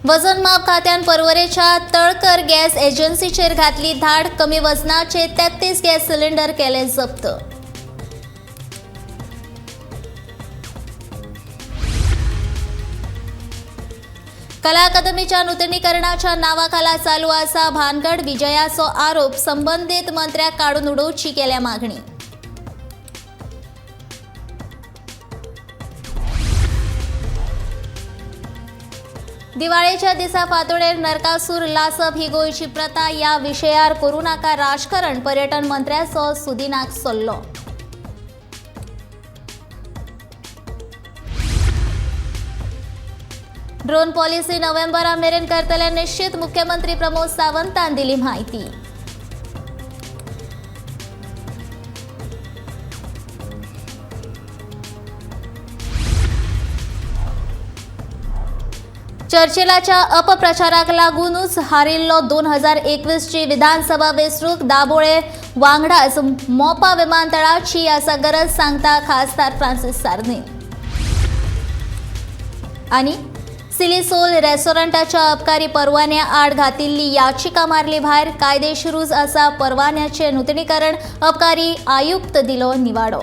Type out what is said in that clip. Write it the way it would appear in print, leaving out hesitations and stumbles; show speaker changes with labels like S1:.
S1: वजन माप खात्यान पर्वरेच्या तळकर गॅस एजन्सीचेर घातली धाड. कमी वजनाचे 33 गॅस सिलिंडर केले जप्त. कला अकादमीच्या नूतनीकरणाच्या नावाखाला चालू असा भानगड, विजयाचो आरोप. संबंधित मंत्र्याक काडून उडोवची केल्या मागणी. दिवाळेच्या दिसा फांतोडेर नरकासूर लासप ही गोंयची प्रथा, या विशयार करूं नाका राजकारण, पर्यटन मंत्र्याचो सुदिनाक सल्लो. ड्रोन पॉलिसी नोव्हेंबरा मेरेन करतले निश्चित, मुख्यमंत्री प्रमोद सावंतान दिली माहिती. चर्चिलाच्या अपप्रचाराक लागूनच हारिल्लो 2021ची विधानसभा वेंचणूक. दाबोळे वांगडाच मोपा विमानतळाची आसा गरज, सांगता खासदार फ्रांसीस सार्दीन. आणि सिलीसोल रेस्टॉरंटाच्या अबकारी परवान्या आड घातिल्ली याचिका मारली भायर. कायदेशीरूच आसा परवान्याचे नूतनीकरण, अबकारी आयुक्त दिलो निवाडो.